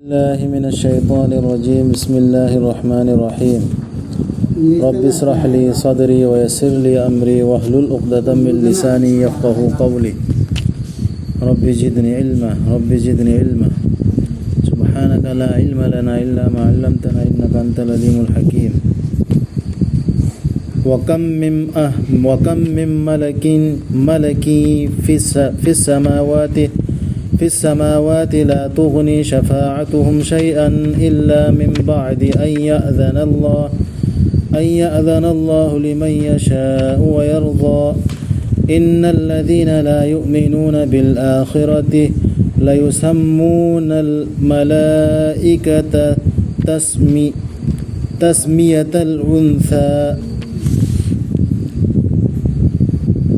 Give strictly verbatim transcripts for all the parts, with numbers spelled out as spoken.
بالله من الشيطان الرجيم. بسم الله الرحمن الرحيم. رب اشرح لي صدري ويسر لي أمري واحلل عقدة من لساني يفقهوا قولي. رب زدني علما، رب زدني علما. سبحانك لا علم لنا إلا ما علمتنا إنك أنت العليم الحكيم. وكم من أه وكم من ملك ملك في الس في السماوات في السماوات لا تغني شفاعتهم شيئا إلا من بعد أن يأذن الله أن يأذن الله لمن يشاء ويرضى. إن الذين لا يؤمنون بالآخرة ليسمون الملائكة تسمي تسمية الأنثى.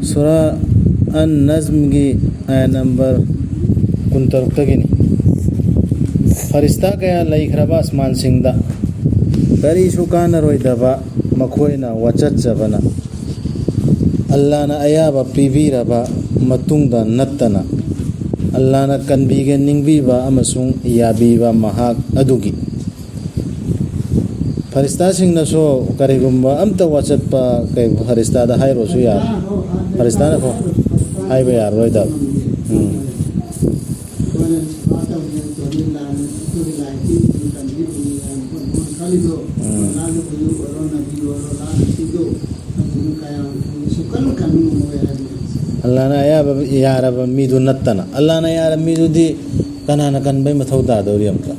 ꯁꯨꯔꯥ ꯑꯟ ꯅꯖꯝꯒꯤ ꯑꯥꯌꯠ ꯅꯝꯕꯔ ꯀꯨꯟꯇꯔꯨꯛꯇꯒꯤꯅꯤ꯫ ꯐꯔꯤꯁꯇꯥ ꯀꯌꯥ ꯂꯩꯈ꯭ꯔꯕ ꯑꯁꯃꯥꯟꯁꯤꯡꯗ, ꯀꯔꯤꯁꯨ ꯀꯥꯟꯅꯔꯣꯏꯗꯕ ꯃꯈꯣꯏꯅ ꯋꯥꯆꯠꯆꯕꯅ, ꯑꯜꯂꯥꯅ ꯑꯌꯥꯕ ꯄꯤꯕꯤꯔꯕ ꯃꯇꯨꯡꯗ ꯅꯠꯇꯅ, ꯑꯜꯂꯥꯅ ꯀꯟꯕꯤꯒꯦ ꯅꯤꯡꯕꯤꯕ ꯑꯃꯁꯨꯡ ꯌꯥꯕꯤꯕ ꯃꯍꯥꯛ ꯑꯗꯨꯒꯤ꯫ ꯐꯔꯤꯁꯇꯥꯁꯤꯡꯅꯁꯨ ꯀꯔꯤꯒꯨꯝꯕ ꯑꯝꯇ ꯋꯥꯆꯠꯄ ꯀꯩ ꯐꯔꯤꯁꯇꯥꯗ ꯍꯥꯏꯔꯨꯔꯁꯨ ꯌꯥꯔꯦ꯫ ꯐꯔꯤꯁꯇꯥꯅꯀꯣ ꯍꯥꯏꯕ ꯌꯥꯔꯔꯣꯏꯗꯕ꯫ ꯎꯝ꯫ ꯎꯝ꯫ ꯑꯜꯂꯥꯅ ꯑꯌꯥꯕ ꯌꯥꯔꯕ ꯃꯤꯗꯨ ꯅꯠꯇꯅ꯫ ꯑꯜꯂꯥꯅ ꯌꯥꯔꯕ ꯃꯤꯗꯨꯗꯤ ꯀꯅꯥꯅ ꯀꯟꯕꯩ ꯃꯊꯧ ꯇꯥꯗꯧꯔꯤ ꯑꯃꯨꯛꯀ?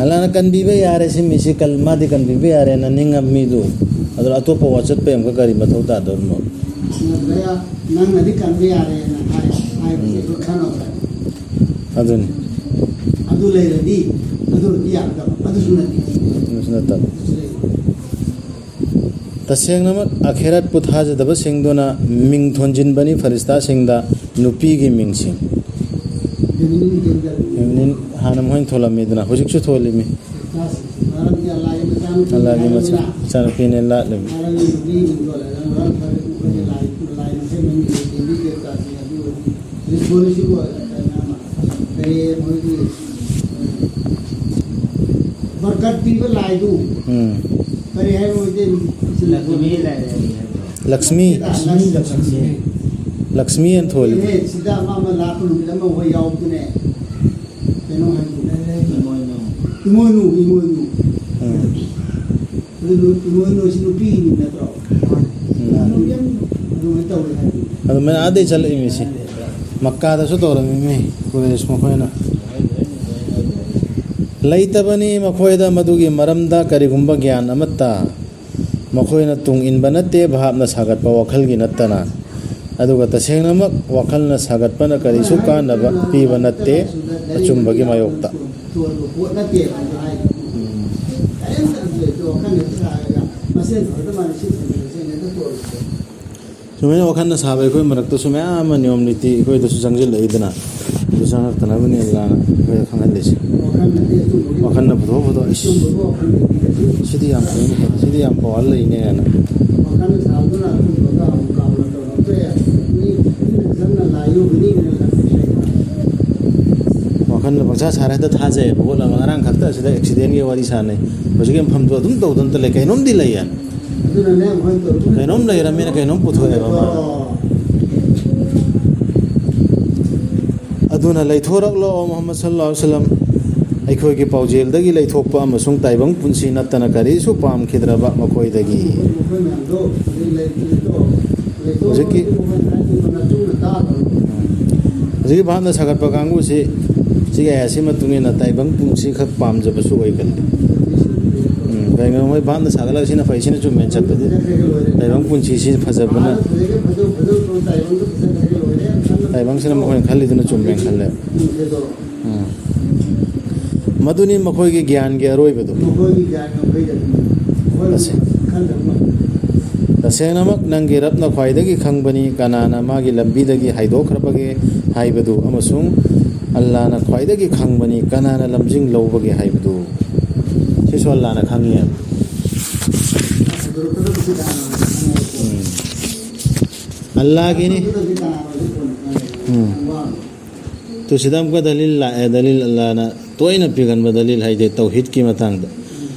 ꯑꯜꯂꯥꯅ ꯀꯟꯕꯤꯕ ꯌꯥꯔꯦ ꯁꯤ ꯃꯤꯁꯤ ꯀꯜ-, ꯃꯥꯗꯤ ꯀꯟꯕꯤꯕ ꯌꯥꯔꯦꯅ ꯅꯤꯡꯉꯕ ꯃꯤꯗꯨ, ꯑꯗꯨ ꯑꯇꯣꯞꯄ ꯋꯥꯆꯠꯄꯩ ꯑꯃꯨꯛꯀ ꯀꯔꯤ ꯃꯊꯧ ꯇꯥꯗꯧꯔꯤꯅꯣ? ꯅꯪꯅꯗꯤ ꯀꯟꯕ ꯌꯥꯔꯦꯅ ꯍꯥꯏ, ꯍꯥꯏꯕꯁꯦ ꯎꯝ꯫ ꯑꯩꯈꯣꯏ ꯈꯪꯉꯕ꯭ꯔꯥ? ꯑꯗꯨꯅꯤ꯫ ꯑꯗꯨ ꯂꯩꯔꯗꯤ, ꯑꯗꯨ ꯑꯣꯏꯔꯗꯤ ꯌꯥꯒꯗꯕ꯫ ꯑꯗꯨꯁꯨ ꯅꯠꯇꯦ꯫ ꯑꯗꯨꯁꯨ ꯅꯠꯇꯕ꯫ ꯑꯗꯨꯁꯨ ꯂꯩ꯫ ꯇꯁꯦꯡꯅꯃꯛ ꯑꯈꯦꯔꯠꯄꯨ ꯊꯥꯖꯗꯕꯁꯤꯡꯗꯨꯅ ꯃꯤꯡ ꯊꯣꯟꯖꯤꯟꯕꯅꯤ ꯐꯔꯤꯁꯇꯥꯁꯤꯡꯗ ꯅꯨꯄꯤꯒꯤ ꯃꯤꯡꯁꯤꯡ꯫ Feminine gender. ꯐꯦꯃꯤꯅꯤꯟ ꯍꯥꯟꯅ ꯃꯈꯣꯏꯅ ꯊꯣꯜꯂꯝꯃꯤꯗꯅ, ꯍꯧꯖꯤꯛꯁꯨ ꯊꯣꯜꯂꯤꯃꯤ꯫ ꯐꯔꯤꯁꯇꯥꯁꯤꯡ꯫ ꯃꯔꯝꯗꯤ ꯑꯜꯂꯥꯍꯒꯤ ꯃꯆꯥꯅꯨꯄꯤꯅꯤ ꯑꯜꯂꯥꯍꯒꯤ ꯃꯆꯥ-, ꯍꯥꯏꯔꯕꯅꯤꯅ꯫ ꯃꯆꯥꯅꯨꯄꯤꯅꯦ ꯂꯥꯠꯂꯤꯃꯤ꯫ ꯃꯔꯝꯗꯤ ꯅꯨꯄꯤ ꯃꯤꯡ ꯊꯣꯜꯂꯒ ꯃꯔꯝ ꯐꯔꯦ, ꯑꯩꯈꯣꯏꯒꯤ ꯂꯥꯏ, ꯂꯥꯏ ꯃꯁꯦꯟ ꯃꯃꯤꯡ ꯊꯣꯟꯕꯤ ꯗꯔꯀꯥꯔꯁꯤꯡ ꯑꯗꯨ ꯍꯧꯖꯤꯛ ꯊꯣꯜꯂꯤꯁꯤꯕꯨ ꯀꯩꯅꯣ ꯑꯃ ꯃꯣꯏꯒꯤ ꯕꯔꯀꯠ ꯄꯤꯕ ꯂꯥꯏꯗꯨ꯫ ꯎꯝ꯫ ꯀꯔꯤ ꯍꯥꯏꯕ ꯃꯩꯇꯩ? ꯂꯛꯁꯃꯤ ꯂꯥꯏꯔꯦꯝꯕꯤ ꯍꯥꯏꯕ꯭ꯔꯣ? ꯂꯛꯁꯃꯤ꯫ ꯂꯛꯁꯃꯤ, ꯂꯛꯁꯃꯤ꯫ ꯂꯛꯁꯃꯤ ꯑꯅ ꯊꯣꯜꯂꯤ꯫ ꯑꯦ, ꯁꯤꯗ ꯑꯃ, ꯑꯃ ꯂꯥꯛꯄ ꯅꯨꯃꯤꯠ ꯑꯃ ꯍꯣꯏ ꯌꯥꯎꯕꯗꯨꯅꯦ꯫ ꯀꯩꯅꯣ ꯍꯥꯏꯕꯗꯨꯅꯦ꯫ ꯏꯃꯣꯏꯅꯨ꯫ ꯏꯃꯣꯏꯅꯨ, ꯏꯃꯣꯏꯅꯨ꯫ ꯎꯝ꯫ ꯑꯗꯨ ꯅꯨ-, ꯏꯃꯣꯏꯅꯨꯁꯤ ꯅꯨꯄꯤꯒꯤ ꯃꯤꯡ ꯅꯠꯇ꯭ꯔꯣ? ꯎꯝ꯫ ꯑꯗꯨꯃꯥꯏꯅ ꯇꯧꯋꯦ ꯍꯥꯏꯕꯅꯤ꯫ ꯑꯗꯨꯃꯥꯏꯅ ꯑꯥꯗꯩ ꯆꯠꯂꯛꯏꯃꯤꯁꯤ꯫ ꯃꯛꯀꯥꯗꯁꯨ ꯇꯧꯔꯝꯃꯤꯃꯤ ꯀꯨꯔꯦꯁ ꯃꯈꯣꯏꯅ꯫ ꯂꯩꯇꯕꯅꯤ ꯃꯈꯣꯏꯗ ꯃꯗꯨꯒꯤ ꯃꯔꯝꯗ ꯀꯔꯤꯒꯨꯝꯕ ꯒ꯭ꯌꯥꯟ ꯑꯃꯠꯇ꯫ ꯃꯈꯣꯏꯅ ꯇꯨꯡ ꯏꯟꯕ ꯅꯠꯇꯦ, ꯚꯥꯞꯅ ꯁꯥꯒꯠꯄ ꯋꯥꯈꯜꯒꯤ ꯅꯠꯇꯅ꯫ ꯑꯗꯨꯒ ꯇꯁꯦꯡꯅꯃꯛ ꯋꯥꯈꯜꯅ ꯁꯥꯒꯠꯄꯅ ꯀꯔꯤꯁꯨ ꯀꯥꯟꯅꯕ ꯄꯤꯕ ꯅꯠꯇꯦ ꯑꯆꯨꯝꯕꯒꯤ ꯃꯥꯌꯣꯛꯇ꯫ ꯎꯝ꯫ ꯁꯨꯃꯥꯏꯅ ꯋꯥꯈꯜꯅ ꯁꯥꯕ ꯑꯩꯈꯣꯏ ꯃꯔꯛꯇꯁꯨ ꯃꯌꯥꯝ ꯑꯃ ꯅꯤꯌꯣꯝ ꯅꯤꯇꯤ ꯑꯩꯈꯣꯏꯗꯁꯨ ꯆꯪꯁꯤꯜꯂꯛꯏꯗꯅ, ꯑꯗꯨ ꯆꯪꯉꯛꯇꯅꯕꯅꯤ ꯑꯜꯂꯥꯅ ꯑꯩꯈꯣꯏꯗ ꯈꯪꯍꯜꯂꯤꯁꯦ꯫ ꯋꯥꯈꯜꯅꯗꯤ ꯑꯆꯨꯝꯕꯒꯤ ꯋꯥꯈꯜꯅ ꯄꯨꯊꯣꯛ ꯄꯨꯊꯣꯛ, "ꯏꯁ, ꯑꯆꯨꯝꯕꯒ ꯋꯥꯈꯜꯅ ꯄꯤꯔꯗꯤ ꯁꯤꯗꯤ ꯌꯥꯝ ꯐꯩꯅꯦ, ꯁꯤꯗꯤ ꯌꯥꯝ ꯄꯋꯥꯔ ꯂꯩꯅꯦꯅ"꯫ ꯋꯥꯈꯜꯅ ꯁꯥꯕꯗꯨꯅ ꯑꯆꯨꯝꯕꯒ ꯑꯃꯨꯛ ꯀꯥꯎꯅ ꯇꯧꯔꯛꯇ꯭ꯔꯦ꯫ ꯃꯤ ꯃꯤꯅ ꯆꯪꯅ ꯂꯥꯏ ꯌꯧꯕꯅꯤꯅ ꯂꯥꯛꯄꯁꯦ꯫ ꯋꯥꯈꯜꯅ ꯄꯪꯁꯥ ꯁꯥꯔ ꯍꯦꯛꯇ ꯊꯥꯖꯩꯌꯦꯕ꯫ ꯄꯣꯠ ꯑꯃ ꯉꯔꯥꯡ ꯈꯛꯇ ꯑꯁꯤꯗ ꯑꯦꯛꯁꯤꯗꯦꯟꯒꯤ ꯋꯥꯔꯤ ꯁꯥꯟꯅꯩ꯫ ꯍꯧꯖꯤꯛꯀꯤ ꯃꯐꯝꯗꯣ ꯑꯗꯨꯝ ꯇꯧꯗꯅꯇ ꯂꯩ꯫ ꯀꯩꯅꯣꯝꯗꯤ ꯂꯩ ꯌꯥꯅꯤ꯫ ꯑꯗꯨꯅꯅꯦ ꯃꯣꯏ ꯇꯧꯔꯤꯕ ꯀꯩꯅꯣꯝ ꯂꯩꯔꯝꯃꯤꯅ ꯀꯩꯅꯣꯝ ꯄꯨꯊꯣꯛꯑꯦꯕ ꯃꯥꯅ꯫ ꯑꯗꯨꯅ ꯂꯩꯊꯣꯔꯛꯂꯣ, ꯑꯣ ꯃꯨꯍꯝꯃꯗ ꯁꯜꯂꯜꯂꯥꯍꯨ ꯑꯂꯩꯍꯤ ꯋꯥꯁꯜꯂꯝ, ꯑꯩꯈꯣꯏꯒꯤ ꯄꯥꯎꯖꯦꯜꯗꯒꯤ ꯂꯩꯊꯣꯛꯄ ꯑꯃꯁꯨꯡ ꯇꯥꯏꯕꯪ ꯄꯨꯟꯁꯤ ꯅꯠꯇꯅ ꯀꯔꯤꯁꯨ ꯄꯥꯝꯈꯤꯗ꯭ꯔꯕ ꯃꯈꯣꯏꯗꯒꯤ꯫ ꯃꯈꯣꯏ ꯃꯌꯥꯝꯗꯣ ꯍꯧꯖꯤꯛ ꯂꯩ-, ꯂꯩꯊꯣꯛ-, ꯂꯩꯊꯣꯛ-, ꯍꯧꯖꯤꯛꯀꯤ ꯃꯈꯣꯏꯅ ꯍꯥꯏꯗꯤ ꯃꯅꯥ ꯆꯨꯝꯅ ꯇꯥꯗꯕ꯫ ꯍꯧꯖꯤꯛꯀꯤ ꯚꯥꯞꯅ ꯁꯥꯒꯠꯄ ꯀꯥꯡꯕꯨꯁꯤ ꯁꯤꯒꯤ ꯑꯥꯌꯥꯠꯁꯤ ꯃꯇꯨꯡ ꯏꯟꯅ ꯇꯥꯏꯕꯪ ꯄꯨꯟꯁꯤꯈꯛ ꯄꯥꯝꯖꯕꯁꯨ ꯑꯣꯏꯒꯜꯂꯤ꯫ ꯎꯝ, ꯀꯩꯒꯤꯅꯣ ꯃꯣꯏ ꯚꯥꯞꯅ ꯁꯥꯒꯠꯂꯒ ꯁꯤꯅ ꯐꯩ, ꯁꯤꯅ ꯆꯨꯝꯃꯦꯅ ꯆꯠꯄꯗꯤ ꯇꯥꯏꯕꯪ ꯄꯨꯟꯁꯤꯁꯤ ꯐꯖꯕꯅ, ꯇꯥꯏꯕꯪꯁꯤꯅ ꯃꯈꯣꯏꯅ ꯈꯜꯂꯤꯗꯨꯅ ꯆꯨꯝꯃꯦꯅ ꯈꯜꯂꯦ꯫ ꯎꯝ꯫ ꯃꯗꯨꯅꯤ ꯃꯈꯣꯏꯒꯤ ꯒ꯭ꯌꯥꯟꯒꯤ ꯑꯔꯣꯏꯕꯗꯨ꯫ ꯃꯈꯣꯏꯒꯤ ꯒ꯭ꯌꯥꯟ ꯉꯝꯈꯩꯗ ꯑꯩꯈꯣꯏ ꯇꯁꯦꯡ-, ꯈꯟꯗꯕ ꯉꯝꯗꯦ꯫ ꯇꯁꯦꯡꯅꯃꯛ ꯅꯪꯒꯤ ꯔꯕꯅ ꯈ꯭ꯋꯥꯏꯗꯒꯤ ꯈꯪꯕꯅꯤ ꯀꯅꯥꯅ ꯃꯥꯒꯤ ꯂꯝꯕꯤꯗꯒꯤ ꯍꯥꯏꯗꯣꯛꯈ꯭ꯔꯕꯒꯦ ꯍꯥꯏꯕꯗꯨ, ꯑꯃꯁꯨꯡ ꯑꯜꯂꯥꯅ ꯈ꯭ꯋꯥꯏꯗꯒꯤ ꯈꯪꯕꯅꯤ ꯀꯅꯥꯅ ꯂꯝꯖꯤꯡ ꯂꯧꯕꯒꯦ ꯍꯥꯏꯕꯗꯨ꯫ ꯁꯤꯁꯨ ꯑꯜꯂꯥꯅ ꯈꯪꯉꯤ ꯍꯥꯏꯕ꯫ ꯎꯝ꯫ ꯑꯜꯂꯥꯒꯤꯅꯤ꯫ ꯎꯝ꯫ ꯁꯤꯗ ꯑꯃꯨꯛꯀ ꯗꯂꯤꯜ ꯂꯥꯛꯑꯦ꯫ ꯗꯂꯤꯜ ꯑꯜꯂꯥꯅ ꯇꯣꯏꯅ ꯄꯤꯒꯟꯕ ꯗꯂꯤꯜ ꯍꯥꯏꯗꯤ ꯇꯧꯍꯤꯗꯀꯤ ꯃꯇꯥꯡꯗ꯫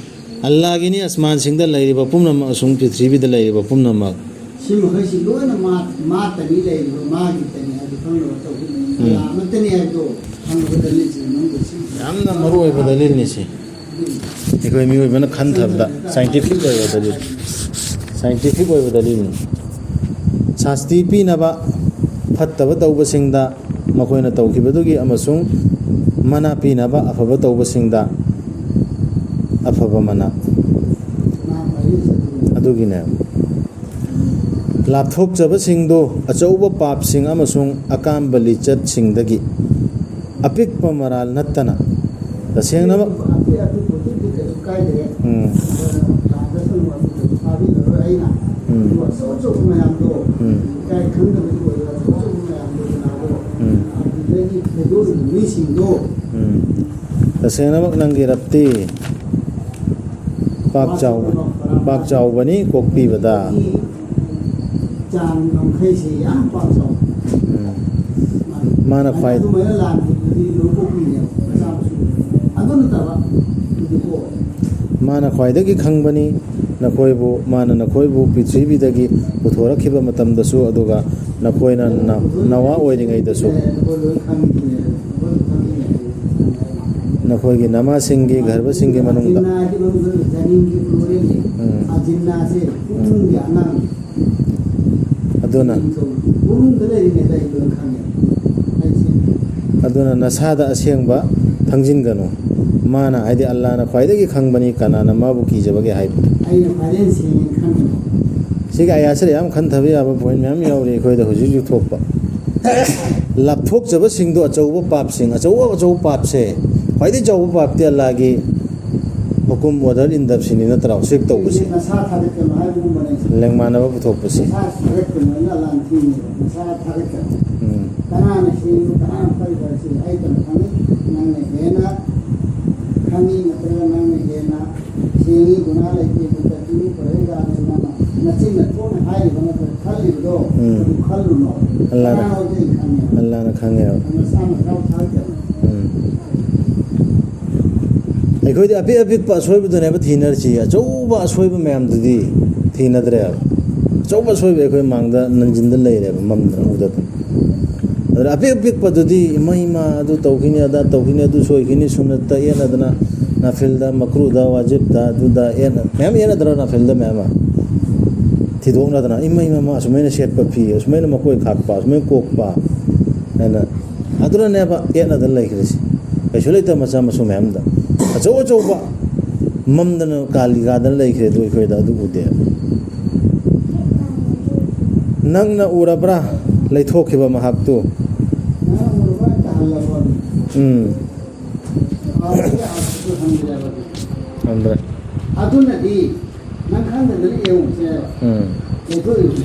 ꯑꯜꯂꯥꯒꯤꯅꯤ ꯑꯁꯃꯥꯟꯁꯤꯡꯗ ꯂꯩꯔꯤꯕ ꯄꯨꯝꯅꯃꯛ ꯑꯃꯁꯨꯡ ꯄ꯭ꯔꯤꯊꯤꯕꯤꯗ ꯂꯩꯔꯤꯕ ꯄꯨꯝꯅꯃꯛ꯫ ꯁꯤ ꯃꯈꯩꯁꯤ ꯂꯣꯏꯅ ꯃꯥ-, ꯃꯥꯇꯅꯤ ꯂꯩꯔꯤꯕ, ꯃꯥꯒꯤꯇꯅꯤ ꯍꯥꯏꯕꯗꯨ ꯈꯪꯅꯕ ꯇꯧꯕꯅꯤ꯫ ꯎꯝ꯫ ꯑꯜꯂꯥ ꯑꯃꯠꯇꯅꯤ ꯍꯥꯏꯕꯗꯣ ꯈꯪꯅꯕ ꯗꯂꯤꯜꯁꯤꯡ ꯃꯅꯨꯡꯗ ꯁꯤ ꯌꯥꯝꯅ ꯃꯔꯨ ꯑꯣꯏꯕ ꯗꯂꯤꯜꯅꯤ ꯁꯤ꯫ ꯑꯩꯈꯣꯏ ꯃꯤꯑꯣꯏꯕꯅ ꯈꯟꯊꯕꯗ scientific ꯑꯣꯏꯕ ꯗꯂꯤꯜ, scientific ꯑꯣꯏꯕ ꯗꯂꯤꯜꯅꯤ꯫ ꯁꯥꯁꯇꯤ ꯄꯤꯅꯕ ꯐꯠꯇꯕ ꯇꯧꯕꯁꯤꯡꯗ ꯃꯈꯣꯏꯅ ꯇꯧꯈꯤꯕꯗꯨꯒꯤ ꯑꯃꯁꯨꯡ ꯃꯅꯥ ꯄꯤꯅꯕ ꯑꯐꯕ ꯇꯧꯕꯁꯤꯡꯗ ꯑꯐꯕ ꯃꯅꯥ꯫ ꯑꯗꯨꯒꯤꯅꯦ꯫ ꯂꯥꯞꯊꯣꯛꯆꯕꯁꯤꯡꯗꯨ ꯑꯆꯧꯕ ꯄꯥꯞꯁꯤꯡ ꯑꯃꯁꯨꯡ ꯑꯀꯥꯝꯕ ꯂꯤꯆꯠꯁꯤꯡꯗꯒꯤ ꯑꯄꯤꯛꯄ ꯃꯔꯥꯜ ꯅꯠꯇꯅ ꯇꯁꯦꯡꯅꯃꯛ ꯑꯄꯤꯛ ꯑꯄꯤꯛꯄꯗꯨꯗꯤ ꯀꯩꯁꯨ ꯀꯥꯏꯗꯦ꯫ ꯎꯝ꯫ ꯑꯗꯨꯅ ꯇ꯭ꯔꯥꯟꯖꯦꯛꯁꯟ ꯑꯗꯨ ꯀꯩꯁꯨ ꯊꯥꯕꯤꯔꯔꯣꯏ ꯑꯩꯅ꯫ ꯎꯝ꯫ ꯑꯗꯨ ꯑꯆꯧ ꯑꯆꯧꯕ ꯃꯌꯥꯝꯗꯣ, ꯎꯝ꯫ ꯏꯀꯥꯏ ꯈꯪꯗꯕꯒꯤ ꯑꯣꯏꯕ ꯑꯆꯧ ꯑꯆꯧꯕ ꯃꯌꯥꯝꯗꯣ ꯀꯅꯥꯗꯣ ꯎꯝ꯫ ꯑꯗꯨꯗꯒꯤ ꯈꯥꯏꯗꯣꯛꯏꯕ ꯃꯤꯁꯤꯡꯗꯣ ꯎꯝ꯫ ꯇꯁꯦꯡꯅꯃꯛ ꯅꯪꯒꯤ ꯔꯞꯇꯤ ꯄꯥꯛ ꯆꯥꯎꯕ, ꯄꯥꯛ ꯆꯥꯎꯕꯅꯤ ꯀꯣꯛꯄꯤꯕꯗ꯫ ꯆꯥꯡ ꯉꯝꯈꯩꯁꯦ ꯌꯥꯝ ꯄꯥꯛ ꯆꯥꯎꯕ꯫ ꯎꯝ꯫ ꯃꯥꯅ ꯈ꯭ꯋꯥꯏ ꯑꯗꯨꯃꯥꯏꯅ ꯂꯥꯟꯈꯤꯕꯗꯨꯗꯤ ꯂꯣꯏ ꯀꯣꯛꯄꯤꯅꯦꯕ꯫ ꯃꯆꯥ ꯃꯁꯨ꯫ ꯑꯗꯨ ꯅꯠꯇꯕ ꯑꯗꯨꯗꯤꯀꯣ꯫ ꯃꯥꯅ ꯈ꯭ꯋꯥꯏꯗꯒꯤ ꯈꯪꯕꯅꯤ ꯅꯈꯣꯏꯕꯨ, ꯃꯥꯅ ꯅꯈꯣꯏꯕꯨ ꯄ꯭ꯔꯤꯊꯤꯕꯤꯗꯒꯤ ꯄꯨꯊꯣꯔꯛꯈꯤꯕ ꯃꯇꯝꯗꯁꯨ, ꯑꯗꯨꯒ ꯅꯈꯣꯏꯅ ꯅ-, ꯅꯋꯥ ꯑꯣꯏꯔꯤꯉꯩꯗꯁꯨ꯫ ꯑꯩꯈꯣꯏ ꯂꯣꯏ ꯈꯪꯉꯤꯅꯦ꯫ ꯑꯩꯈꯣꯏ ꯂꯣꯏ ꯈꯪꯉꯤꯅꯦ꯫ ꯅꯈꯣꯏꯒꯤ ꯅꯃꯥꯁꯤꯡꯒꯤ ꯒꯔꯚꯁꯤꯡꯒꯤ ꯃꯅꯨꯡꯗ꯫ ꯑꯖꯤꯟꯅꯥ ꯍꯥꯏꯁꯦ ꯃꯅꯨꯡꯗ ꯖꯅꯤꯟꯒꯤ ꯐ꯭ꯂꯣꯔꯦꯜꯅꯦ꯫ ꯎꯝ꯫ ꯑꯖꯤꯟꯅꯥꯁꯦ ꯄꯨꯛꯅꯨꯡꯒꯤ ꯑꯉꯥꯡꯅꯤ꯫ ꯑꯗꯨꯅ ꯄꯨꯛꯅꯨꯡꯗ ꯂꯩꯔꯤꯉꯩꯗ ꯑꯩ ꯂꯣꯏ ꯈꯪꯉꯦ꯫ ꯑꯩꯁꯦ ꯑꯗꯨꯅ ꯅꯁꯥꯗ ꯑꯁꯦꯡꯕ ꯊꯪꯖꯤꯟꯒꯅꯨ꯫ ꯃꯥꯅ, ꯍꯥꯏꯗꯤ ꯑꯜꯂꯥꯅ ꯈ꯭ꯋꯥꯏꯗꯒꯤ ꯈꯪꯕꯅꯤ ꯀꯅꯥꯅ ꯃꯥꯕꯨ ꯀꯤꯖꯕꯒꯦ ꯍꯥꯏꯕ꯫ ꯑꯩꯅ ꯈ꯭ꯋꯥꯏꯗꯒꯤ ꯁꯦꯡꯉꯦꯅ ꯈꯪꯉꯦꯕ꯫ ꯁꯤꯒꯤ ꯑꯌꯥꯠꯁꯤꯗ ꯌꯥꯝ ꯈꯟꯊꯕ ꯌꯥꯕ ꯄꯣꯏꯟ ꯃꯌꯥꯝ ꯌꯥꯎꯔꯤ ꯑꯩꯈꯣꯏꯗ ꯍꯧꯖꯤꯛ ꯍꯧꯖꯤꯛ ꯊꯣꯛꯄ꯫ ꯂꯥꯞꯊꯣꯛꯆꯕꯁꯤꯡꯗꯣ ꯑꯆꯧꯕ ꯄꯥꯞꯁꯤꯡ, ꯑꯆꯧ ꯑꯆꯧꯕ ꯄꯥꯞꯁꯦ, ꯈ꯭ꯋꯥꯏꯗꯒꯤ ꯆꯥꯎꯕ ꯄꯥꯞꯇꯤ ꯑꯜꯂꯥꯒꯤ ꯍꯨꯀꯨꯝ ꯑꯣꯔꯗꯔ ꯏꯟꯗꯕꯁꯤꯅꯤ ꯅꯠꯇ꯭ꯔꯣ? ꯁꯤꯔꯛ ꯇꯧꯕꯁꯤ꯫ ꯅꯁꯥ ꯊꯥꯒꯠꯀꯅꯨ ꯍꯥꯏꯕꯒꯨꯝꯕꯅꯦ꯫ ꯂꯦꯡꯃꯥꯟꯅꯕ ꯄꯨꯊꯣꯛꯄꯁꯤ꯫ ꯅꯁꯥ ꯊꯥꯒꯠꯀꯅꯨ ꯍꯥꯏꯅ ꯑꯜꯂꯥꯅ ꯊꯤꯡꯉꯤꯕ꯫ ꯅꯁꯥ ꯊꯥꯒꯠꯀꯅꯨ꯫ ꯎꯝ꯫ ꯀꯅꯥꯅ ꯁꯦꯡꯉꯤꯕ, ꯀꯅꯥꯅ ꯐꯠꯇꯕ ꯍꯥꯏꯁꯤ ꯑꯩ ꯀꯩꯅꯣ ꯈꯪꯉꯤ? ꯅꯪꯅ ꯍꯦꯟꯅ ꯈꯪꯉꯤ ꯅꯠꯇ꯭ꯔꯒ ꯅꯪꯅ ꯍꯦꯟꯅ ꯁꯦꯡꯉꯤ, ꯒꯨꯅꯥ ꯂꯩꯇꯦ, ꯃꯨꯠꯇꯀꯤꯅꯤ, ꯄꯔꯍꯦꯖꯒꯥꯔꯅꯤ, ꯅꯪꯅ ꯅꯆꯤꯟꯅ ꯊꯣꯛꯅ ꯍꯥꯏꯔꯤꯕ ꯅꯠꯇ꯭ꯔ ꯈꯜꯂꯤꯕꯗꯣ, ꯎꯝ꯫ ꯑꯗꯨ ꯈꯜꯂꯨꯅꯣ꯫ ꯑꯜꯂꯥꯅ, ꯀꯅꯥꯅꯣꯁꯦ ꯑꯩ ꯈꯪꯉꯦꯕ꯫ ꯑꯜꯂꯥꯅ ꯈꯪꯉꯦꯕ꯫ ꯃꯁꯥ ꯃꯁꯥ ꯊꯥꯒꯠꯆꯕ꯫ ꯎꯝ꯫ ꯑꯩꯈꯣꯏꯗꯤ ꯑꯄꯤꯛ ꯑꯄꯤꯛꯄ ꯑꯁꯣꯏꯕꯗꯨꯅꯦꯕ ꯊꯤꯅꯔꯤꯁꯤ, ꯑꯆꯧꯕ ꯑꯁꯣꯏꯕ ꯃꯌꯥꯝꯗꯨꯗꯤ ꯊꯤꯅꯗ꯭ꯔꯦꯕ꯫ ꯑꯆꯧꯕ ꯑꯁꯣꯏꯕ ꯑꯩꯈꯣꯏ ꯃꯥꯡꯗ ꯅꯟꯖꯤꯟꯗ ꯂꯩꯔꯦꯕ, ꯃꯝꯗꯅ ꯎꯗꯗꯅ꯫ ꯑꯗꯨꯅ ꯑꯄꯤꯛ ꯑꯄꯤꯛꯄꯗꯨꯗꯤ ꯏꯃꯥ ꯏꯃꯥ ꯑꯗꯨ ꯇꯧꯈꯤꯅꯤ, ꯑꯗꯥ ꯇꯧꯈꯤꯅꯤ, ꯑꯗꯨ ꯁꯣꯏꯈꯤꯅꯤ, ꯁꯨꯟꯅꯠꯇ ꯌꯦꯠꯅꯗꯅ, ꯅꯥꯐꯤꯜꯗ, ꯃꯀ꯭ꯔꯨꯗ, ꯋꯥꯖꯤꯕꯇ, ꯑꯗꯨꯗ ꯌꯦꯠꯅ-, ꯃꯌꯥꯝ ꯌꯦꯠꯅꯗ꯭ꯔꯣ ꯅꯥꯐꯤꯜꯗ ꯃꯌꯥꯝ ꯑꯃ? ꯊꯤꯗꯣꯛꯅꯗꯅ, ꯏꯃꯥ ꯏꯃꯥ ꯃꯥ ꯑꯁꯨꯃꯥꯏꯅ ꯁꯦꯠꯄ ꯐꯤ, ꯑꯁꯨꯃꯥꯏꯅ ꯃꯀꯣꯏ ꯈꯥꯛꯄ, ꯑꯁꯨꯃꯥꯏꯅ ꯀꯣꯛꯄ ꯍꯥꯏꯅ, ꯑꯗꯨꯅꯅꯦꯕ ꯌꯦꯠꯅꯗꯅ ꯂꯩꯈ꯭ꯔꯤꯁꯤ꯫ ꯀꯩꯁꯨ ꯂꯩꯇꯕ ꯃꯆꯥ ꯃꯁꯨ ꯃꯌꯥꯝꯗ꯫ ꯑꯆꯧ ꯑꯆꯧꯕ ꯃꯝꯗꯅ ꯀꯥꯂꯤ ꯀꯥꯗꯅ ꯂꯩꯈ꯭ꯔꯦ ꯑꯗꯨ ꯑꯩꯈꯣꯏꯗ ꯑꯗꯨ ꯎꯗꯦ꯫ ꯅꯪꯅ ꯎꯔꯕ꯭ꯔꯥ ꯂꯩꯊꯣꯛꯈꯤꯕ ꯃꯍꯥꯛꯇꯨ? ꯎꯝ꯫ ꯍꯪꯗ꯭ꯔꯦ꯫ ꯑꯗꯨꯅꯗꯤ ꯅꯪ ꯈꯪꯗꯗꯅ ꯌꯦꯡꯉꯨꯁꯦ꯫ ꯎꯝ꯫ ꯂꯩꯊꯣꯛꯏꯁꯦ꯫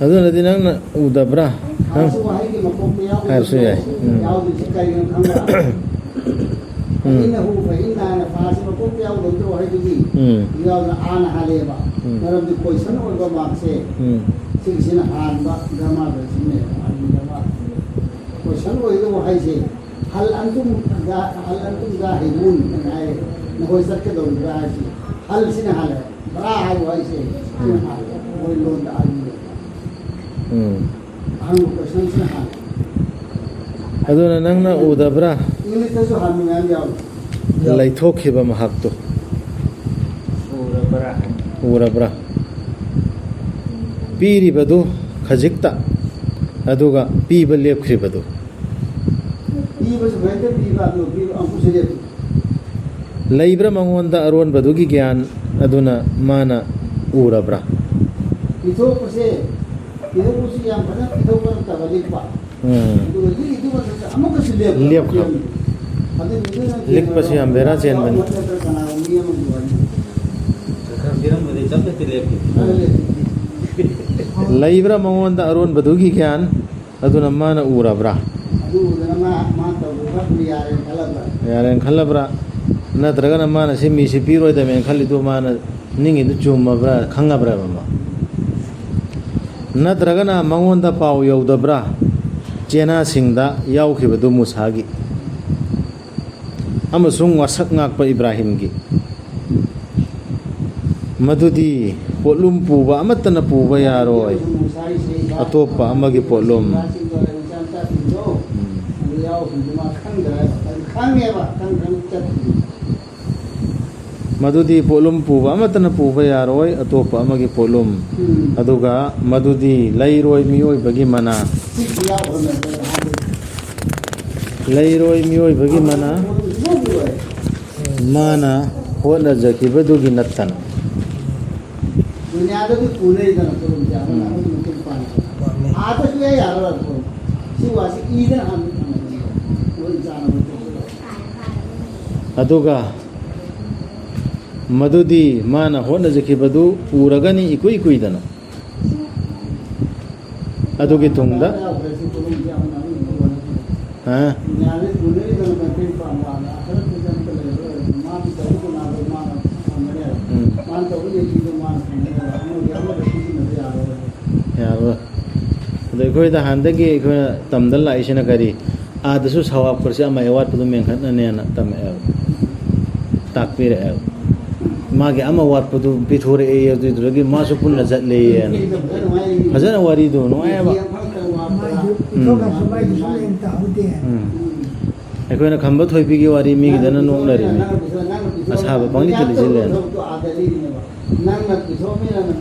ꯑꯗꯨꯅꯗꯤ ꯅꯪꯅ ꯎꯗꯕ꯭ꯔꯥ? ꯅꯪ ꯐꯥꯁ ꯋꯥꯍꯩꯒꯤ ꯃꯀꯣꯛꯇ ꯌꯥꯎꯗꯕꯗꯣ ꯍꯥꯏꯔꯁꯨ ꯌꯥꯏ꯫ ꯎꯝ꯫ ꯌꯥꯎꯗ꯭ꯔꯤꯁꯦ ꯀꯔꯤꯒꯤꯅꯣ ꯈꯪꯕ꯭ꯔꯥ? ꯎꯝ꯫ ꯐꯏꯟꯅꯍꯨ, ꯐꯏꯟꯅ ꯍꯥꯏꯅ ꯐꯥꯁꯤ ꯃꯀꯣꯛꯇ ꯌꯥꯎꯗꯕꯗꯣ ꯋꯥꯍꯩꯗꯨꯗꯤ ꯎꯝ꯫ ꯌꯥꯎꯗꯅ ꯑꯥꯅ ꯍꯥꯜꯂꯦꯕ꯫ ꯎꯝ꯫ ꯃꯔꯝꯗꯤ ꯀꯣꯏꯁꯟ ꯑꯣꯏꯕ ꯃꯥꯔꯛꯁꯦ ꯎꯝ꯫ ꯁꯤꯒꯤꯁꯤꯅ ꯍꯥꯟꯕ ꯒ꯭ꯔꯥꯃꯥꯔꯗ ꯁꯤꯖꯤꯟꯅꯩꯕ꯫ ꯑꯗꯨꯗ ꯃꯥ ꯀꯣꯏꯁꯟ ꯑꯣꯏꯔꯤꯕ ꯋꯥꯍꯩꯁꯦ ꯍꯜ ꯑꯟꯇꯨꯝ ꯖꯥ-, ꯍꯜ ꯑꯟꯇꯨꯝ ꯖꯥꯍꯤꯕꯨꯟ ꯍꯥꯏꯅ ꯍꯥꯏꯔꯦ꯫ ꯅꯈꯣꯏ ꯆꯠꯀꯗꯧꯔꯤꯕ꯭ꯔꯥ ꯍꯥꯏꯁꯤ ꯍꯜꯁꯤꯅ ꯍꯥꯜꯂꯦ꯫ ꯕ꯭ꯔꯥ ꯍꯥꯏꯕ ꯋꯥꯍꯩꯁꯦ ꯁꯤꯅ ꯍꯥꯜꯂꯦ꯫ ꯃꯣꯏ ꯂꯣꯟꯗ ꯑꯥꯔꯒ꯭ꯌꯨ ꯎꯝ꯫ ꯑꯍꯥꯟꯕ ꯀꯣꯏꯁꯟꯁꯤꯅ ꯍꯥꯜꯂꯦ꯫ ꯑꯗꯨꯅ ꯅꯪꯅ ꯎꯗꯕ꯭ꯔꯥ? ꯏꯪꯂꯤꯁꯇꯁꯨ ꯍꯥꯟꯕ ꯃꯌꯥꯝ ꯌꯥꯎꯏ꯫ ꯂꯩꯊꯣꯛꯈꯤꯕ ꯃꯍꯥꯛꯇꯨ ꯎꯔꯕ꯭ꯔꯥ? ꯎꯔꯕ꯭ꯔꯥ? ꯄꯤꯔꯤꯕꯗꯨ ꯈꯖꯤꯛꯇ, ꯑꯗꯨꯒ ꯄꯤꯕ ꯂꯦꯞꯈ꯭ꯔꯤꯕꯗꯨ꯫ ꯄꯤꯕꯁꯨ ꯈꯖꯤꯛꯇ ꯄꯤꯕ, ꯑꯗꯨꯒ ꯄꯤꯕ ꯑꯃꯨꯛꯁꯨ ꯂꯦꯞꯈꯤꯕ꯫ ꯂꯩꯕ꯭ꯔꯥ ꯃꯉꯣꯟꯗ ꯑꯔꯣꯟꯕꯗꯨꯒꯤ ꯒ꯭ꯌꯥꯟ ꯑꯗꯨꯅ ꯃꯥꯅ ꯎꯔꯕ꯭ꯔꯥ? ꯄꯤꯊꯣꯛꯄꯁꯦ, ꯄꯤꯊꯣꯛꯄꯁꯤ ꯌꯥꯝ ꯐꯖꯅ ꯄꯤꯊꯣꯛꯄ ꯅꯠꯇꯕ ꯂꯤꯛꯄ꯫ ꯎꯝ꯫ ꯑꯗꯨꯒ ꯂꯤꯛꯏꯗꯨ ꯃꯊꯛꯇ ꯑꯃꯨꯛꯀꯁꯨ ꯂꯦꯞꯈ꯭ꯔꯕ꯫ ꯂꯦꯞꯈ꯭ꯔꯕ꯫ ꯑꯗꯨ ꯃꯤꯗꯨꯅ ꯂꯤꯛꯄꯁꯤ ꯌꯥꯝ ꯕꯦꯔꯥ ꯆꯦꯟꯕꯅꯤ꯫ ꯅꯠꯇ꯭ꯔꯒ ꯀꯅꯥꯒꯨꯝꯕ ꯃꯤ ꯑꯃꯒꯤ ꯋꯥꯔꯤ꯫ ꯈꯔ ꯄꯤꯔꯝꯕꯗꯤ ꯆꯞ ꯆꯞꯇꯤ ꯂꯦꯞꯈꯤ꯫ ꯑꯗꯨ ꯂꯦꯞꯈꯤ꯫ ꯂꯩꯕ꯭ꯔꯥ ꯃꯉꯣꯟꯗ ꯑꯔꯣꯟꯕꯗꯨꯒꯤ ꯒ꯭ꯌꯥꯟ? ꯑꯗꯨꯅ ꯃꯥꯅ ꯎꯔꯕ꯭ꯔꯥ? ꯑꯗꯨ ꯎꯗꯅ ꯃꯥ, ꯃꯥ ꯇꯧꯕ ꯈꯔ ꯌꯥꯔꯦꯅ ꯈꯜꯂꯕ꯭ꯔꯥ? ꯌꯥꯔꯦꯅ ꯈꯜꯂꯕ꯭ꯔꯥ? ꯅꯠꯇ꯭ꯔꯒꯅ ꯃꯥꯅ ꯁꯤ ꯃꯤꯁꯤ ꯄꯤꯔꯣꯏꯗꯕꯅꯦꯅ ꯈꯜꯂꯤꯗꯣ ꯃꯥꯅ ꯅꯤꯡꯉꯤꯗꯨ ꯆꯨꯝꯃꯕ꯭ꯔꯥ, ꯈꯪꯉꯕ꯭ꯔꯥ ꯃꯃꯥ? ꯅꯠꯇ꯭ꯔꯒꯅ ꯃꯉꯣꯟꯗ ꯄꯥꯎ ꯌꯧꯗꯕ꯭ꯔꯥ? ꯆꯦꯅꯥꯁꯤꯡꯗ ꯌꯥꯎꯈꯤꯕꯗꯨ ꯃꯨꯁꯥꯒꯤ꯫ ꯑꯃꯁꯨꯡ ꯋꯥꯁꯛ ꯉꯥꯛꯄ ꯏꯕ꯭ꯔꯥꯍꯤꯝꯒꯤ꯫ ꯃꯗꯨꯗꯤ ꯄꯣꯠꯂꯨꯝ ꯄꯨꯕ ꯑꯃꯠꯇꯅ ꯄꯨꯕ ꯌꯥꯔꯣꯏ, ꯑꯇꯣꯞꯄ ꯑꯃꯒꯤ ꯄꯣꯠꯂꯨꯝ꯫ ꯎꯝ꯫ ꯃꯗꯨꯗꯤ ꯄꯣꯠꯂꯨꯝ ꯄꯨꯕ ꯑꯃꯠꯇꯅ ꯄꯨꯕ ꯌꯥꯔꯣꯏ, ꯑꯇꯣꯞꯄ ꯑꯃꯒꯤ ꯄꯣꯠꯂꯨꯝ꯫ ꯎꯝ꯫ ꯑꯗꯨꯒ ꯃꯗꯨꯗꯤ ꯂꯩꯔꯣꯏ ꯃꯤꯑꯣꯏꯕꯒꯤ ꯃꯅꯥ꯫ ꯂꯩꯔꯣꯏ ꯃꯤꯑꯣꯏꯕꯒꯤ ꯃꯅꯥ꯫ ꯃꯥꯅ ꯍꯣꯠꯅꯖꯈꯤꯕꯗꯨꯒꯤ ꯅꯠꯇꯅ꯫ ꯗꯨꯅꯤꯌꯥꯗꯗꯤ ꯄꯨꯅꯩꯗꯅ ꯄꯣꯠꯂꯨꯝꯁꯦ, ꯑꯃꯅ ꯎꯝ꯫ ꯑꯃꯒꯤ ꯃꯇꯦꯡ ꯄꯥꯡꯉꯤꯗꯅ꯫ ꯄꯥꯡꯉꯤ꯫ ꯑꯥꯗ ꯁꯨꯡꯌꯥ ꯌꯥꯔꯔꯣꯏ ꯄꯣꯠꯂꯨꯝ꯫ ꯁꯤ ꯋꯥꯁꯤ ꯏꯗꯅ ꯍꯥꯟꯅ ꯊꯝꯃꯕꯅꯦꯕ꯫ ꯂꯣꯏ ꯆꯥꯅꯕ ꯇꯧꯕꯗ꯫ ꯑꯗꯨꯒ ꯃꯗꯨꯗꯤ ꯃꯥꯅ ꯍꯣꯠꯅꯖꯈꯤꯕꯗꯨ ꯎꯔꯒꯅꯤ ꯏꯀꯨꯏ ꯀꯨꯏꯗꯅ꯫ ꯑꯗꯨꯒꯤ ꯇꯨꯡꯗ, ꯍꯥ? ꯎꯝ꯫ ꯌꯥꯔꯣꯏ꯫ ꯑꯗꯣ ꯑꯩꯈꯣꯏꯗ ꯍꯥꯟꯅꯗꯒꯤ ꯑꯩꯈꯣꯏꯅ ꯇꯝꯗ ꯂꯥꯛꯏꯁꯤꯅ ꯀꯔꯤ? ꯑꯥꯗꯁꯨ ꯁꯋꯥꯕ ꯈꯔꯁꯦ ꯑꯃ ꯑꯋꯥꯠꯄꯗꯨ ꯃꯦꯟꯈꯠꯅꯅꯦꯅ ꯇꯝꯃꯛꯑꯦꯕ, ꯇꯥꯛꯄꯤꯔꯛꯑꯦꯕ꯫ ꯃꯥꯒꯤ ꯑꯃ ꯋꯥꯠꯄꯗꯨ ꯄꯤꯊꯣꯔꯛꯑꯦ, ꯑꯗꯨꯗꯨꯗꯒꯤ ꯃꯥꯁꯨ ꯄꯨꯟꯅ ꯆꯠꯂꯦꯅ꯫ ꯐꯖꯅ ꯋꯥꯔꯤꯗꯨ ꯅꯨꯡꯉꯥꯏꯌꯦꯕ꯫ ꯃꯥꯏꯁꯨ ꯎꯝ꯫ ꯄꯤꯊꯣꯛꯅꯕꯁꯨ ꯃꯥꯏꯁꯨ ꯂꯦꯝ ꯇꯥꯍꯧꯗꯦ꯫ ꯎꯝ꯫ ꯑꯩꯈꯣꯏꯅ ꯈꯝꯕ ꯊꯣꯏꯕꯤꯒꯤ ꯋꯥꯔꯤ ꯃꯤꯒꯤꯗꯅ ꯅꯣꯛꯅꯔꯤꯅꯤ꯫ ꯑꯁꯥꯕ ꯄꯪꯂꯤꯠꯇ ꯂꯤꯠꯁꯤꯜꯂꯦꯅ꯫ ꯅꯪꯅ ꯄꯤꯊꯣꯛꯑꯃꯤꯅ ꯅꯪ,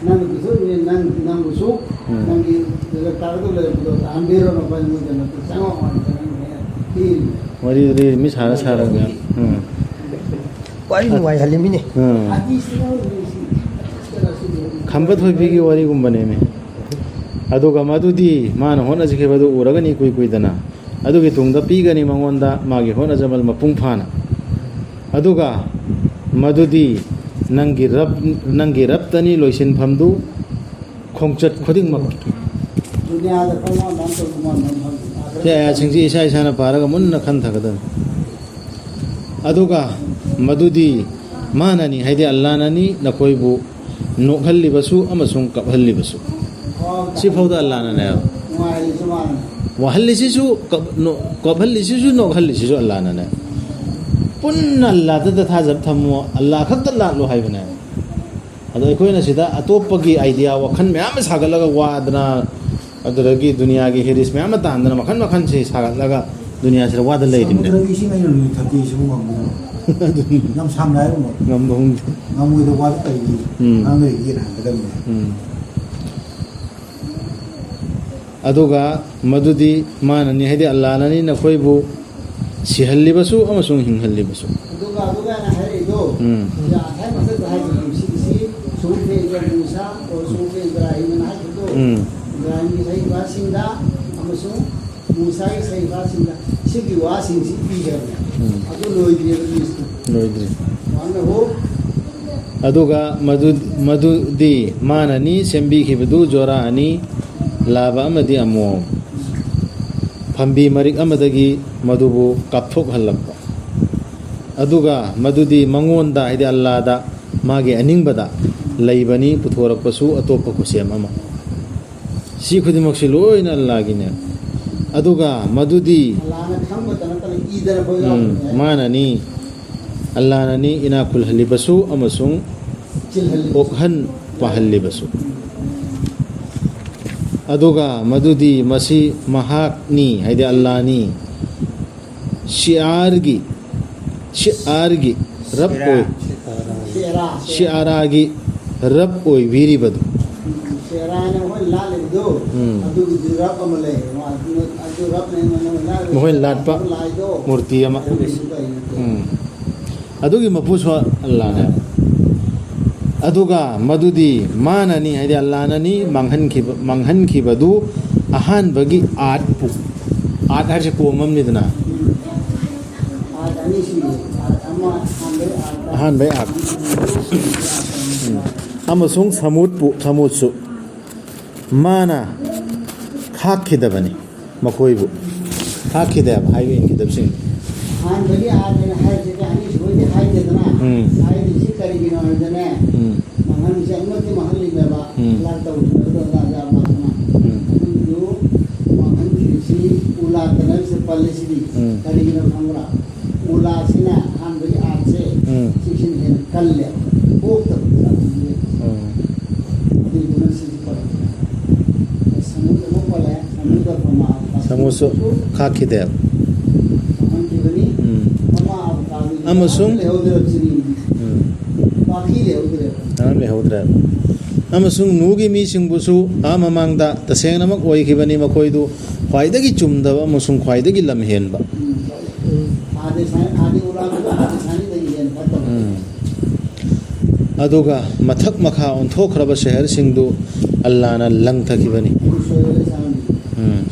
ꯅꯪꯅ ꯄꯤꯊꯣꯛꯑꯃꯤꯅ ꯅꯪ, ꯅꯪꯕꯨꯁꯨ, ꯎꯝ꯫ ꯅꯪꯒꯤ ꯗꯔꯀꯥꯔꯗꯨ ꯂꯩꯕꯗꯣ ꯇꯥꯍꯟꯕꯤꯔꯣ, ꯅꯈꯣꯏ ꯃꯣꯏꯗꯅ ꯆꯪꯉꯛꯑꯣ ꯍꯥꯏꯅ ꯆꯪꯉꯛꯑꯦ꯫ ꯄꯤꯔꯤꯅꯦ꯫ ꯋꯥꯔꯤ, ꯋꯥꯔꯤ ꯃꯤ ꯁꯥꯔ ꯁꯥꯔꯒ꯫ ꯎꯝ꯫ ꯋꯥꯔꯤ ꯅꯨꯡꯉꯥꯏꯍꯜꯂꯤꯃꯤꯅꯦ꯫ ꯎꯝ꯫ ꯈꯝꯕ ꯊꯣꯏꯕꯤꯒꯤ ꯋꯥꯔꯤꯒꯨꯝꯕꯅꯦꯃꯤ꯫ ꯑꯗꯨꯒ ꯃꯗꯨꯗꯤ ꯃꯥꯅ ꯍꯣꯠꯅꯖꯈꯤꯕꯗꯨ ꯎꯔꯒꯅꯤ ꯏꯀꯨꯏ ꯀꯨꯏꯗꯅ꯫ ꯑꯗꯨꯒꯤ ꯇꯨꯡꯗ ꯄꯤꯒꯅꯤ ꯃꯉꯣꯟꯗ ꯃꯥꯒꯤ ꯍꯣꯠꯅꯖꯃꯜ ꯃꯄꯨꯡ ꯐꯥꯅ꯫ ꯑꯗꯨꯒ ꯃꯗꯨꯗꯤ ꯅꯪꯒꯤ ꯔꯕ-, ꯅꯪꯒꯤ ꯔꯕꯇꯅꯤ ꯂꯣꯏꯁꯤꯟꯐꯝꯗꯨ ꯈꯣꯡꯆꯠ ꯈꯨꯗꯤꯡꯃꯛꯀꯤ꯫ ꯁꯤ ꯑꯥꯌꯥꯠꯁꯤꯡꯁꯤ ꯏꯁꯥ ꯏꯁꯥꯅ ꯄꯥꯔꯒ ꯃꯨꯟꯅ ꯈꯟꯊꯒꯗꯕꯅꯤ꯫ ꯑꯗꯨꯒ ꯃꯗꯨꯗꯤ ꯃꯥꯅꯅꯤ, ꯍꯥꯏꯗꯤ ꯑꯜꯂꯥꯅꯅꯤ, ꯅꯈꯣꯏꯕꯨ ꯅꯣꯛꯍꯜꯂꯤꯕꯁꯨ ꯑꯃꯁꯨꯡ ꯀꯞꯍꯜꯂꯤꯕꯁꯨ꯫ ꯁꯤꯐꯥꯎꯗ ꯑꯜꯂꯥꯅꯅꯦꯕ꯫ ꯅꯨꯡꯉꯥꯏꯍꯜꯂꯤꯁꯨ ꯃꯥꯅꯅꯤ꯫ ꯋꯥꯍꯜꯂꯤꯁꯤꯁꯨ, ꯀꯞ-, ꯅꯣ-, ꯀꯞꯍꯜꯂꯤꯁꯤꯁꯨ, ꯅꯣꯛꯍꯜꯂꯤꯁꯤꯁꯨ ꯑꯜꯂꯥꯅꯅꯦ꯫ ꯄꯨꯟꯅ ꯑꯜꯂꯥꯗꯇ ꯊꯥꯖꯕ ꯊꯝꯃꯣ, ꯑꯜꯂꯥ ꯈꯛꯇ ꯂꯥꯠꯂꯣ ꯍꯥꯏꯕꯅꯦ꯫ ꯑꯗꯣ ꯑꯩꯈꯣꯏꯅ ꯁꯤꯗ ꯑꯇꯣꯞꯄꯒꯤ idea, ꯋꯥꯈꯜ ꯃꯌꯥꯝ ꯑꯃ ꯁꯥꯒꯠꯂꯒ ꯋꯥꯗꯅ, ꯑꯗꯨꯗꯒꯤ ꯗꯨꯅꯤꯌꯥꯒꯤ ꯍꯦꯔꯤꯁ ꯃꯌꯥꯝ ꯑꯃ ꯇꯥꯟꯗꯅ, ꯃꯈꯜ ꯃꯈꯜꯁꯦ ꯁꯥꯒꯠꯂꯒ ꯗꯨꯅꯤꯌꯥꯁꯤꯗ ꯋꯥꯗ ꯂꯩꯔꯤꯕꯅꯦ꯫ ꯁꯃꯨꯗ꯭ꯔꯒꯤ ꯏꯁꯤꯡ ꯑꯩꯅ ꯂꯨꯊꯛꯀꯦ ꯁꯤꯕꯨ ꯉꯝꯒꯗ꯭ꯔꯣ? ꯑꯗꯨꯅꯤ꯫ ꯌꯥꯝ ꯁꯥꯡꯅ ꯍꯥꯏꯕ ꯉꯝ-, ꯉꯝꯕ ꯉꯝꯗꯦ꯫ ꯉꯝꯃꯣꯏꯗꯕ ꯋꯥꯗ ꯀꯔꯤꯒꯤ ꯎꯝ꯫ ꯉꯥꯡꯅꯔꯤꯒꯦꯅ ꯍꯪꯒꯗꯕꯅꯦ꯫ ꯎꯝ꯫ ꯑꯗꯨꯒ ꯃꯗꯨꯗꯤ ꯃꯥꯅꯅꯤ, ꯍꯥꯏꯗꯤ ꯑꯜꯂꯥꯅꯅꯤ, ꯅꯈꯣꯏꯕꯨ ꯁꯤꯍꯜꯂꯤꯕꯁꯨ ꯑꯃꯁꯨꯡ ꯍꯤꯡꯍꯜꯂꯤꯕꯁꯨ꯫ ꯑꯗꯨꯒ, ꯑꯗꯨꯒ ꯑꯩꯅ ꯍꯥꯏꯔꯛꯏꯗꯣ, ꯎꯝ꯫ ꯁꯤꯗ ꯉꯁꯥꯏ ꯃꯊꯛꯇ ꯍꯥꯏꯈꯤꯕꯗꯣ, ꯁꯤꯒꯤꯁꯤ ꯁꯨꯍꯨꯐꯦ ꯏꯕ꯭ꯔꯥ ꯃꯨꯁꯥ, ꯑꯣꯔ ꯁꯨꯍꯨꯐꯦ ꯏꯕ꯭ꯔꯥꯍꯤꯝ ꯑꯅ ꯍꯥꯏꯈꯤꯕꯗꯣ, ꯎꯝ꯫ ꯏꯕ꯭ꯔꯥꯍꯤꯝꯒꯤ ꯁꯍꯤꯐꯥꯁꯤꯡꯗ ꯑꯃꯁꯨꯡ ꯃꯨꯁꯥꯒꯤ ꯁꯍꯤꯐꯥꯁꯤꯡꯗ ꯁꯤꯒꯤ ꯋꯥꯁꯤꯡꯁꯤ ꯄꯤꯈ꯭ꯔꯕꯅꯦ꯫ ꯎꯝ꯫ ꯑꯗꯨ ꯂꯣꯏꯗ꯭ꯔꯤꯕ ꯂꯤꯁꯇꯨ꯫ ꯂꯣꯏꯗ꯭ꯔꯤ꯫ ꯋꯥꯅ ꯍꯣ꯫ ꯑꯗꯨꯒ ꯃꯗꯨ-, ꯃꯗꯨꯗꯤ ꯃꯥꯅꯅꯤ ꯁꯦꯝꯕꯤꯈꯤꯕꯗꯨ ꯖꯣꯔꯥ ꯑꯅꯤ, ꯂꯥꯕ ꯑꯃꯗꯤ ꯑꯃꯣꯝ, ꯐꯝꯕꯤ ꯃꯔꯤꯛ ꯑꯃꯗꯒꯤ ꯃꯗꯨꯕꯨ ꯀꯥꯞꯊꯣꯛꯍꯜꯂꯛꯄ꯫ ꯑꯗꯨꯒ ꯃꯗꯨꯗꯤ ꯃꯉꯣꯟꯗ, ꯍꯥꯏꯗꯤ ꯑꯜꯂꯥꯗ, ꯃꯥꯒꯤ ꯑꯅꯤꯡꯕꯗ ꯂꯩꯕꯅꯤ, ꯄꯨꯊꯣꯔꯛꯄꯁꯨ ꯑꯇꯣꯞꯄ ꯈꯨꯠꯁꯦꯝ ꯑꯃ꯫ ꯁꯤ ꯈꯨꯗꯤꯡꯃꯛꯁꯤ ꯂꯣꯏꯅ ꯑꯜꯂꯥꯒꯤꯅꯦ꯫ ꯑꯗꯨꯒ ꯃꯗꯨꯗꯤ ꯑꯜꯂꯥꯅ ꯈꯪꯕꯇ ꯅꯠꯇꯅ ꯏꯗꯅ ꯑꯩꯈꯣꯏ ꯎꯝ, ꯌꯥꯎꯕꯅꯦ꯫ ꯃꯥꯅꯅꯤ, ꯑꯜꯂꯥꯅꯅꯤ ꯏꯅꯥꯛ ꯈꯨꯜꯍꯜꯂꯤꯕꯁꯨ ꯑꯃꯁꯨꯡ ꯆꯤꯜꯍꯜꯂꯤ꯫ ꯄꯣꯛꯍꯟ ꯄꯥꯍꯜꯂꯤꯕꯁꯨ꯫ ꯑꯗꯨꯒ ꯃꯗꯨꯗꯤ ꯃꯁꯤ ꯃꯍꯥꯛꯅꯤ, ꯍꯥꯏꯗꯤ ꯑꯜꯂꯥꯅꯤ꯫ ꯁꯤꯑꯥꯔꯒꯤ, ꯁꯤꯑꯥꯔꯒꯤ ꯔꯕ ꯑꯣꯏ-, ꯁꯦꯔꯥ꯫ ꯁꯤꯑꯥꯔꯥꯒꯤ ꯔꯕ ꯑꯣꯏꯕꯤꯔꯤꯕꯗꯨ꯫ ꯁꯦꯔꯥꯅ ꯃꯈꯣꯏ ꯂꯥꯠꯂꯤꯕꯗꯨ, ꯎꯝ꯫ ꯑꯗꯨꯒꯤꯗꯨ ꯔꯕ ꯑꯃ ꯂꯩ꯫ ꯑꯗꯨ, ꯑꯗꯨ ꯔꯕꯅ ꯃꯈꯣꯏꯅ ꯂꯥꯠꯂꯤꯕ ꯃꯈꯣꯏꯅ ꯂꯥꯠꯄ ꯂꯥꯏꯗꯣ꯫ ꯃꯨꯔꯇꯤ ꯑꯃ꯫ ꯑꯗꯨꯒꯤꯁꯨ ꯀꯩꯅꯣ ꯇꯧ꯫ ꯎꯝ꯫ ꯑꯗꯨꯒꯤ ꯃꯄꯨꯁꯨ ꯑꯜꯂꯥꯅꯦ꯫ ꯑꯗꯨꯒ ꯃꯗꯨꯗꯤ ꯃꯥꯅꯅꯤ, ꯍꯥꯏꯗꯤ ꯑꯜꯂꯥꯅꯅꯤ ꯃꯥꯡꯍꯟꯈꯤꯕ, ꯃꯥꯡꯍꯟꯈꯤꯕꯗꯨ ꯑꯍꯥꯟꯕꯒꯤ ꯑꯥꯠꯄꯨ꯫ ꯑꯥꯠ ꯍꯥꯏꯔꯤꯁꯦ ꯀꯣꯝ ꯑꯃꯅꯤꯗꯅ꯫ ꯑꯥꯠ ꯑꯅꯤ ꯁꯨꯏ꯫ ꯑꯥꯠ ꯑꯃ ꯑꯍꯥꯟꯕꯩ ꯑꯥꯠ꯫ ꯑꯍꯥꯟꯕꯩ ꯑꯥꯠ꯫ ꯎꯝ꯫ ꯑꯃꯁꯨꯡ ꯁꯃꯨꯗꯄꯨ, ꯁꯃꯨꯗꯁꯨ ꯃꯥꯅ ꯈꯥꯛꯈꯤꯗꯕꯅꯤ꯫ ꯃꯈꯣꯏꯕꯨ ꯈꯥꯛꯈꯤꯗꯦꯕ ꯍꯥꯏꯕ ꯏꯟꯈꯤꯗꯕꯁꯤꯡ꯫ ꯑꯍꯥꯟꯕꯒꯤ ꯑꯥꯠꯅꯦꯅ ꯍꯥꯏꯔꯤꯁꯦ ꯑꯅꯤꯁꯨꯕꯩꯗꯤ ꯍꯥꯏꯗꯦꯗꯅ꯫ ꯎꯝ꯫ ꯍꯥꯏꯔꯤꯁꯤ ꯀꯔꯤꯒꯤꯅꯣ ꯍꯥꯏꯕꯗꯅꯦ, ꯎꯝ꯫ ꯃꯥꯡꯍꯟꯕꯁꯦ ꯑꯃꯨꯛꯇꯤ ꯃꯥꯡꯍꯜꯂꯤꯅꯦꯕ, ꯎꯝ꯫ ꯂꯥꯛ ꯇꯧꯗꯅ ꯑꯣꯖꯥ ꯑꯃꯅ꯫ ꯎꯝ꯫ ꯑꯗꯨꯗꯨ ꯃꯥꯡꯍꯟꯈꯤꯕꯁꯤ ꯎꯂꯥ ꯇꯅꯕꯁꯦ ꯄꯜꯂꯤꯁꯤꯗꯤ꯫ ꯎꯝ꯫ ꯀꯔꯤꯒꯤꯅꯣ ꯈꯪꯕ꯭ꯔꯥ? ꯎꯂꯥꯁꯤꯅ ꯑꯍꯥꯟꯕꯒꯤ ꯑꯥꯔꯠꯁꯦ ꯎꯝ꯫ ꯁꯤꯁꯤꯅ ꯍꯦꯟꯅ ꯀꯜꯂꯦ, ꯄꯣꯛꯇꯕ ꯖꯥꯇꯤꯅꯦ꯫ ꯎꯝ꯫ ꯑꯗꯨꯗꯨꯅ ꯁꯤꯁꯨ ꯄꯜꯂꯦ꯫ ꯁꯃꯨꯗ꯭ꯔ ꯑꯃꯨꯛ ꯄꯜꯂꯦ, ꯁꯃꯨꯗ꯭ꯔ ꯄꯃꯥ ꯁꯃꯨꯁꯨ ꯈꯥꯛꯈꯤꯗꯦ꯫ ꯃꯥꯡꯍꯟꯈꯤꯕꯅꯤ꯫ ꯎꯝ꯫ ꯄꯃꯥ ꯑꯕꯀꯥꯗꯨ ꯑꯃꯁꯨꯡ ꯂꯩꯍꯧꯗ꯭ꯔꯕꯁꯤꯅꯤ꯫ ꯎꯝ꯫ ꯄꯥꯛꯄꯤ ꯂꯩꯍꯧꯗ꯭ꯔꯦꯕ꯫ ꯑꯉꯥꯡ ꯂꯩꯍꯧꯗ꯭ꯔꯦ꯫ ꯑꯃꯁꯨꯡ ꯅꯨꯒꯤ ꯃꯤꯁꯤꯡꯕꯨꯁꯨ ꯑꯥ ꯃꯃꯥꯡꯗ ꯇꯁꯦꯡꯅꯃꯛ ꯑꯣꯏꯈꯤꯕꯅꯤ, ꯃꯈꯣꯏꯗꯨ ꯈ꯭ꯋꯥꯏꯗꯒꯤ ꯆꯨꯝꯗꯕ ꯑꯃꯁꯨꯡ ꯈ꯭ꯋꯥꯏꯗꯒꯤ ꯂꯝꯍꯦꯟꯕ꯫ ꯎꯝ꯫ ꯑꯥꯗꯦꯁꯥꯅꯤ, ꯑꯥꯗꯦ ꯎꯔꯥꯡꯗꯨꯗ ꯑꯥꯗꯦꯁꯥꯅꯤꯗꯒꯤ ꯍꯦꯟꯅ ꯐꯠꯇꯕ꯫ ꯎꯝ꯫ ꯑꯗꯨꯒ ꯃꯊꯛ ꯃꯈꯥ ꯑꯣꯟꯊꯣꯛꯈ꯭ꯔꯕ ꯁꯍꯔꯁꯤꯡꯗꯨ ꯑꯜꯂꯥꯅ ꯂꯪꯊꯈꯤꯕꯅꯤ꯫ ꯑꯗꯨ ꯁꯣꯏꯕ ꯂꯩ ꯁꯥꯔꯝꯃꯤ꯫ ꯎꯝ꯫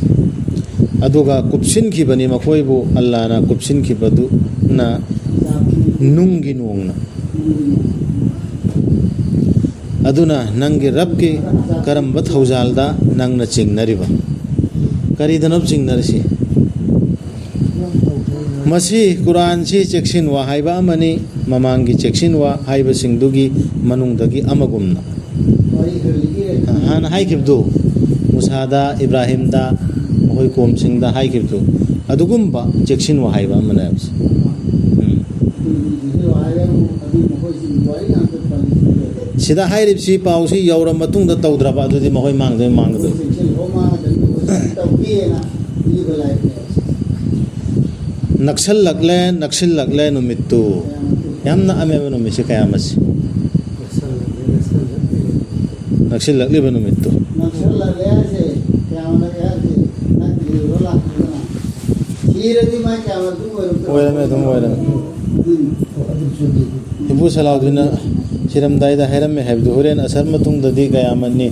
ꯑꯗꯨꯒ ꯀꯨꯞꯁꯤꯟꯈꯤꯕꯅꯤ ꯃꯈꯣꯏꯕꯨ, ꯑꯜꯂꯥꯅ ꯀꯨꯞꯁꯤꯟꯈꯤꯕꯗꯨꯅ ꯅꯨꯡꯒꯤ ꯅꯣꯡꯅ꯫ ꯑꯗꯨꯅ ꯅꯪꯒꯤ ꯔꯕꯀꯤ ꯀꯔꯝꯕ ꯊꯧꯖꯥꯜꯗ ꯅꯪꯅ ꯆꯤꯡꯅꯔꯤꯕ? ꯀꯔꯤꯗꯅꯣ ꯆꯤꯡꯅꯔꯤꯁꯤ? ꯃꯁꯤ ꯀꯨꯔꯥꯟꯁꯤ ꯆꯦꯛꯁꯤꯟꯋꯥ ꯍꯥꯏꯕ ꯑꯃꯅꯤ, ꯃꯃꯥꯡꯒꯤ ꯆꯦꯛꯁꯤꯟꯋꯥ ꯍꯥꯏꯕꯁꯤꯡꯗꯨꯒꯤ ꯃꯅꯨꯡꯗꯒꯤ ꯑꯃꯒꯨꯝꯅ꯫ ꯍꯥꯟꯅ ꯍꯥꯏꯈꯤꯕꯗꯨ, ꯃꯨꯁꯥꯗ, ꯏꯕ꯭ꯔꯥꯍꯤꯝꯗ, ꯃꯈꯣꯏ ꯀꯣꯝꯁꯤꯡꯗ ꯍꯥꯏꯈꯤꯕꯗꯨ, ꯑꯗꯨꯒꯨꯝꯕ ꯆꯦꯛꯁꯤꯟꯋꯥ ꯍꯥꯏꯕ ꯑꯃꯅꯦ ꯍꯥꯏꯕꯁꯦ꯫ ꯎꯝ꯫ ꯁꯤꯗ ꯍꯥꯏꯔꯤꯕꯁꯤ ꯄꯥꯎꯁꯤ ꯌꯧꯔ ꯃꯇꯨꯡꯗ ꯇꯧꯗ꯭ꯔꯕ, ꯑꯗꯨꯗꯤ ꯃꯈꯣꯏ ꯃꯥꯡꯗꯣꯏ ꯃꯥꯡꯒꯗꯣꯏ꯫ ꯅꯛꯁꯜꯂꯛꯂꯦ, ꯅꯛꯁꯤꯜꯂꯛꯂꯦ ꯅꯨꯃꯤꯠꯇꯨ꯫ ꯌꯥꯝ ꯅꯛꯑꯝꯃꯦꯕ ꯅꯨꯃꯤꯠꯁꯦ ꯀꯌꯥꯃꯠꯁꯦ꯫ ꯅꯛꯁꯤꯜꯂꯛꯂꯤꯕ ꯅꯨꯃꯤꯠꯇꯨ꯫ ꯅꯛꯁꯜꯂꯛꯂꯦ ꯍꯥꯏꯁꯦ ꯀꯌꯥꯝ ꯅꯛꯑꯦ ꯍꯥꯏꯁꯦ? ꯅꯪ ꯊꯤꯔꯨꯔꯣ ꯂꯥꯛꯄꯗꯨꯅ꯫ ꯊꯤꯔꯗꯤ ꯃꯥ ꯀꯌꯥꯝ ꯑꯗꯨꯝ ꯑꯣꯏꯔꯝꯗ꯭ꯔꯣ? ꯑꯣꯏꯔꯝꯃꯦ, ꯑꯗꯨꯝ ꯑꯣꯏꯔꯝꯃꯦ꯫ ꯑꯗꯨꯅꯤ꯫ ꯏꯄꯨ ꯁꯂꯥꯎꯗꯤꯟꯅ ꯁꯤꯔꯝꯗꯥꯏꯗ ꯍꯥꯏꯔꯝꯃꯦ ꯍꯥꯏꯕꯗꯨ, ꯍꯣꯔꯦꯟ ꯑꯁꯔ ꯃꯇꯨꯡꯗꯗꯤ ꯀꯌꯥꯃꯠꯅꯤ,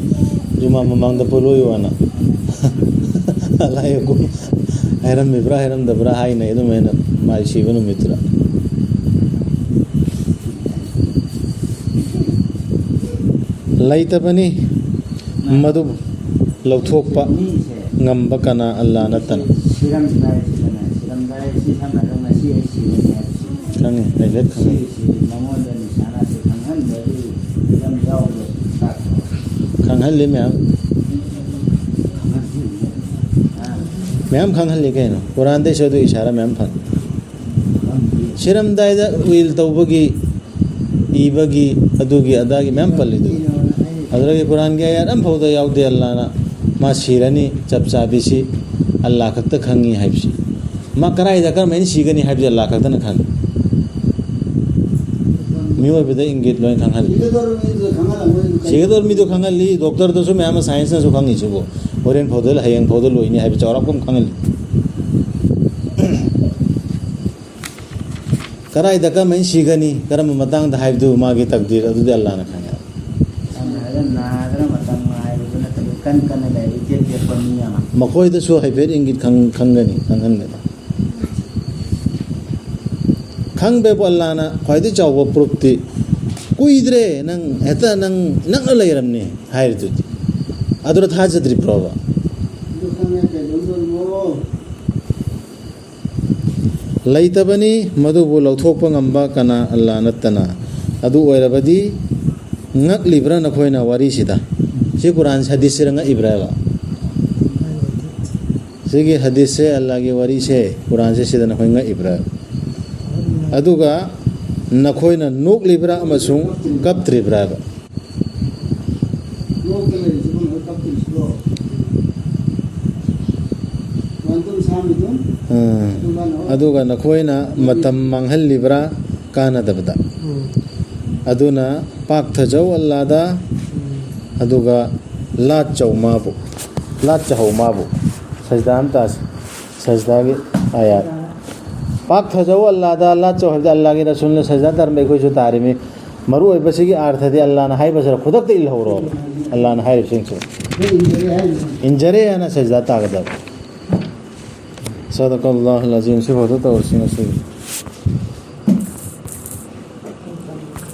ꯖꯨꯃꯥ ꯃꯃꯥꯡꯗ ꯄꯣꯠꯂꯣꯏꯌꯣꯅ꯫ ꯑꯂꯥꯏ ꯌꯥꯀꯨꯕ ꯍꯥꯏꯔꯝꯃꯤꯕ꯭ꯔꯥ ꯍꯥꯏꯔꯝꯗꯕ꯭ꯔꯥ ꯍꯥꯏꯅꯩ, ꯑꯗꯨꯃꯥꯏꯅ ꯃꯥꯏ ꯁꯤꯕ ꯅꯨꯃꯤꯠꯇꯨꯗ꯫ ꯂꯩꯇꯕꯅꯤ ꯃꯗꯨ ꯂꯧꯊꯣꯛꯄ ꯉꯝꯕ ꯀꯅꯥ? ꯑꯜꯂꯥ ꯅꯠꯇꯅ꯫ ꯁꯤꯔꯝꯗꯥꯏꯁꯤꯗꯅꯦ, ꯁꯤꯔꯝꯗꯥꯏ ꯁꯤ ꯁꯝꯅ ꯍꯥꯏꯔꯕꯗ ꯉꯁꯤ ꯑꯩ ꯁꯤꯔꯅꯤ ꯍꯥꯏꯕꯁꯤ ꯈꯪꯉꯤ, ꯍꯥꯏꯐꯦꯠ ꯈꯪꯉꯤ꯫ ꯁꯤꯁꯤ ꯃꯉꯣꯟꯗ ꯅꯤꯁꯥꯅꯥꯁꯤ ꯈꯪꯍꯟꯕꯒꯤ ꯐꯤꯂꯝ ꯌꯥꯎꯕ꯭ꯔꯣ? ꯈꯪꯍꯜꯂꯤ ꯃꯌꯥꯝ꯫ ꯃꯌꯥꯝ ꯈꯪꯍꯜꯂꯤ ꯀꯩꯅꯣ꯫ ꯀꯨꯔꯥꯟꯗꯩꯁꯨ ꯑꯗꯨ ꯏꯁꯥꯔꯥ ꯃꯌꯥꯝ ꯐꯪꯉꯤ꯫ ꯁꯤꯔꯝꯗꯥꯏꯗ ꯋꯤꯜ ꯇꯧꯕꯒꯤ, ꯏꯕꯒꯤ, ꯑꯗꯨꯒꯤ ꯑꯗꯥꯒꯤ ꯃꯌꯥꯝ ꯄꯜꯂꯤꯗꯨ꯫ ꯑꯗꯨꯗꯒꯤ ꯀꯨꯔꯥꯟꯒꯤ ꯑꯌꯥꯠ ꯑꯃꯐꯥꯎꯗ ꯌꯥꯎꯗꯦ ꯑꯜꯂꯥꯅ ꯃꯥ ꯁꯤꯔꯅꯤ ꯆꯞ ꯆꯥꯕꯤꯁꯤ ꯑꯜꯂꯥ ꯈꯛꯇ ꯈꯪꯉꯤ ꯍꯥꯏꯕꯁꯤ꯫ ꯃꯥ ꯀꯗꯥꯏꯗ ꯀꯔꯝꯍꯥꯏꯅ ꯁꯤꯒꯅꯤ ꯍꯥꯏꯕꯁꯤ ꯑꯜꯂꯥ ꯈꯛꯇꯅ ꯈꯪꯉꯤ꯫ ꯃꯤꯑꯣꯏꯕꯗ ꯏꯪꯒꯤꯠ ꯂꯣꯏ ꯈꯪꯍꯜꯂꯤ꯫ ꯁꯤꯒꯗꯧꯔ ꯃꯤꯗꯣ ꯈꯪꯍꯜꯂꯤ, ꯗꯣꯛꯇꯔꯗꯁꯨ ꯃꯌꯥꯝ ꯑꯃ ꯁꯥꯏꯟꯁꯅꯁꯨ ꯈꯪꯉꯤꯁꯤꯕꯨ꯫ ꯍꯣꯔꯦꯟ ꯐꯥꯎꯗ, ꯍꯌꯦꯡ ꯐꯥꯎꯗ ꯂꯣꯏꯅꯤ ꯍꯥꯏꯕ ꯆꯥꯎꯔꯥꯛꯄ ꯑꯃ ꯈꯪꯍꯜꯂꯤ꯫ ꯀꯗꯥꯏꯗ ꯀꯔꯝꯍꯥꯏꯅ ꯁꯤꯒꯅꯤ, ꯀꯔꯝꯕ ꯃꯇꯥꯡꯗ ꯍꯥꯏꯕꯗꯨ ꯃꯥꯒꯤ ꯇꯛꯗꯤꯔ ꯑꯗꯨꯗꯤ ꯑꯜꯂꯥꯅ ꯈꯪꯉꯦ꯫ ꯁꯝꯅ ꯍꯥꯏꯔꯕꯗ ꯅꯥꯗꯅ ꯃꯇꯝ ꯉꯥꯏꯕꯗꯨ ꯅꯠꯇꯕ ꯏꯀꯟ ꯀꯟꯅ ꯂꯩꯕ ꯏꯆꯦꯞ ꯆꯦꯞꯄ ꯃꯤ ꯑꯃ꯫ ꯃꯈꯣꯏꯗꯁꯨ ꯍꯥꯏꯐꯦꯠ ꯏꯪꯒꯤꯠ ꯈꯪ-, ꯈꯪꯒꯅꯤ, ꯈꯪꯍꯟꯒꯅꯤ꯫ ꯈꯪꯕꯕꯨ ꯑꯜꯂꯥꯅ ꯈ꯭ꯋꯥꯏꯗꯒꯤ ꯆꯥꯎꯕ ꯄ꯭ꯔꯨꯐꯇꯤ, "ꯀꯨꯏꯗ꯭ꯔꯦ, ꯅꯪ ꯍꯦꯛꯇ ꯅꯪ ꯅꯛꯅ ꯂꯩꯔꯝꯅꯤ" ꯍꯥꯏꯔꯤꯗꯨꯗꯤ꯫ ꯑꯗꯨꯗ ꯊꯥꯖꯗ꯭ꯔꯤꯕ꯭ꯔꯣꯕ? ꯑꯗꯨ ꯈꯪꯉꯦ, ꯀꯩꯗꯧꯗꯣꯔꯤꯃꯣ? ꯂꯩꯇꯕꯅꯤ, ꯃꯗꯨꯕꯨ ꯂꯧꯊꯣꯛꯄ ꯉꯝꯕ ꯀꯅꯥ? ꯑꯜꯂꯥ ꯅꯠꯇꯅ꯫ ꯑꯗꯨ ꯑꯣꯏꯔꯕꯗꯤ ꯉꯛꯂꯤꯕ꯭ꯔꯥ ꯅꯈꯣꯏꯅ ꯋꯥꯔꯤꯁꯤꯗ? ꯁꯤ ꯀꯨꯔꯥꯟ ꯍꯗꯤꯁꯁꯤꯗ ꯉꯛꯏꯕ꯭ꯔꯥꯕ? ꯁꯤꯒꯤ ꯍꯗꯤꯁꯁꯦ, ꯑꯜꯂꯥꯒꯤ ꯋꯥꯔꯤꯁꯦ, ꯀꯨꯔꯥꯟꯁꯦ ꯁꯤꯗ ꯅꯈꯣꯏ ꯉꯛꯏꯕ꯭ꯔꯥ? ꯑꯗꯨꯒ ꯅꯈꯣꯏꯅ ꯅꯣꯛꯂꯤꯕ꯭ꯔꯥ ꯑꯃꯁꯨꯡ ꯀꯞꯇ꯭ꯔꯤꯕ꯭ꯔꯥꯕ? ꯅꯣꯛꯇ ꯂꯩꯔꯤꯁꯤꯕꯨ ꯅꯈꯣꯏ ꯀꯞꯇ꯭ꯔꯤꯁꯤꯕꯣ? ꯋꯥꯟꯇꯨꯝ ꯁꯥꯝꯃꯤꯗꯨꯝ? ꯎꯝ꯫ ꯑꯗꯨꯒ ꯅꯈꯣꯏꯅ ꯃꯇꯝ ꯃꯥꯡꯍꯜꯂꯤꯕ꯭ꯔꯥ ꯀꯥꯟꯅꯗꯕꯗ? ꯎꯝ꯫ ꯑꯗꯨꯅ ꯄꯥꯛꯊꯖꯧ ꯑꯜꯂꯥꯗ, ꯎꯝ꯫ ꯑꯗꯨꯒ ꯂꯥꯠꯆꯧ ꯃꯥꯕꯨ, ꯂꯥꯠꯆꯍꯧ ꯃꯥꯕꯨ꯫ ꯁꯖꯗꯥ ꯑꯝꯇ, ꯁꯖꯗꯥꯒꯤ ꯑꯥꯌꯥꯠ꯫ ꯄꯥꯛꯊꯖꯧ ꯑꯜꯂꯥꯗ, ꯂꯥꯠꯆꯧ ꯍꯥꯏꯕꯗꯤ ꯑꯜꯂꯥꯒꯤ ꯔꯁꯨꯜꯅ ꯁꯖꯗꯥ ꯇꯥꯔꯝꯕ ꯑꯩꯈꯣꯏꯁꯨ ꯇꯥꯔꯤꯃꯤ꯫ ꯃꯔꯨ ꯑꯣꯏꯕꯁꯤꯒꯤ ꯑꯥꯔꯊꯗꯤ ꯑꯜꯂꯥꯅ ꯍꯥꯏꯕꯁꯤꯗ ꯈꯨꯗꯛꯇ ꯏꯜꯍꯧꯔꯣ꯫ ꯑꯜꯂꯥꯅ ꯍꯥꯏꯔꯤꯕꯁꯤꯡꯁꯦ꯫ ꯏꯟꯖꯔꯦ ꯍꯥꯏꯅ ꯁꯖꯗꯥ ꯇꯥꯒꯗꯕ꯫ ꯁꯗꯀꯜꯂꯥꯍꯨꯜ ꯑꯖꯤꯝ꯫ ꯁꯤꯐꯥꯎꯗ ꯇꯧꯔꯁꯤ ꯉꯁꯤꯒꯤ꯫